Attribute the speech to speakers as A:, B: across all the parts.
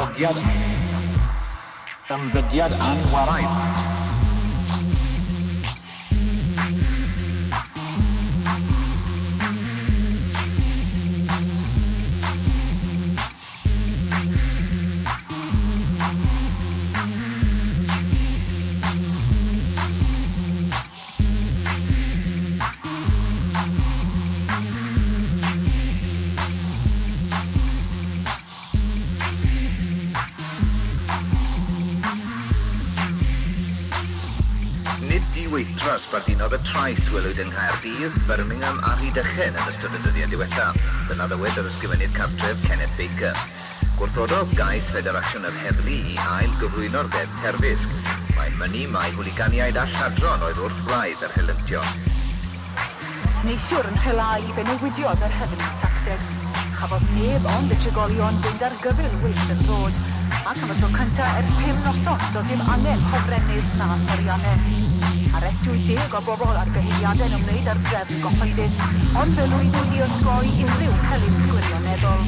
A: Ymddygiad. Ymddygiad anwaraidd.
B: Nid diweithdra sbardunodd y trais welwyd yng Nghaerdydd, Birmingham a Rhydychen yn ystod y dyddiau diwethaf. Dyna ddywed yr ysgrifennydd cartref Kenneth Baker. Gwrthododd gais Ffederasiwn yr Heddlu i ail gyflwyno'r ddeddf terfysg. Mae'n mynnu mai hwliganiaid a lladron oedd wrth wraidd yr helyntion.
C: Neithiwr yn Nhrelái fe newidiodd yr heddlu tacteg. Chafodd neb ond y trigolion fynd ar gyfyl Wilson Road, ac am y tro cyntaf ers 5 noson doedd dim angen hofrennydd na thoriannau. Arestiwyd 10 o bobl ar gyhuddiadau'n ymwneud â'r drefn gyhoeddus, ond fe lwyddwyd i osgoi unrhyw helynt gwirioneddol.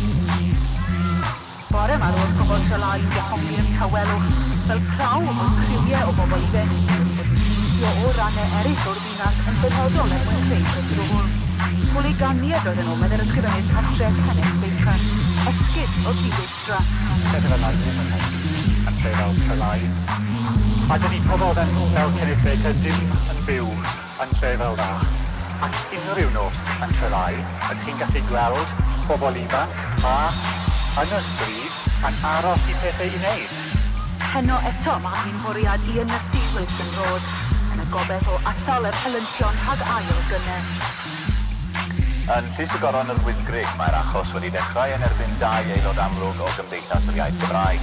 C: Bore 'ma roedd pobl Trelái yn dehongli'r tawelwch fel prawf o'r criwiau o bobl ifanc wedi teithio o rannau eraill o'r ddinas yn benodol er mwyn creu cythrwbl. Hwliganiaid oedden nhw, meddai'r ysgrifennydd cartref Kenneth Baker. Esgus o diweithdra.
D: Pethau fel 'na ddim yn helpu yn lle fel Trelái. A dydy pobl fel Kenneth Baker dim yn byw yn lle fel 'na. Ac unrhyw nos yn Trelái, ydych chi'n gallu gweld pobl ifanc mas yn y stryd yn aros i pethau i wneud.
C: Heno eto mae hi'n fwriad i ynysu Wilson Road yn y gobaith o atal yr helyntion rhag ail gynne.
E: Yn Llys y Goron yr Wyddgrug mae'r achos wedi dechrau yn erbyn dau aelod amlwg o Gymdeithas yr Iaith Gymraeg.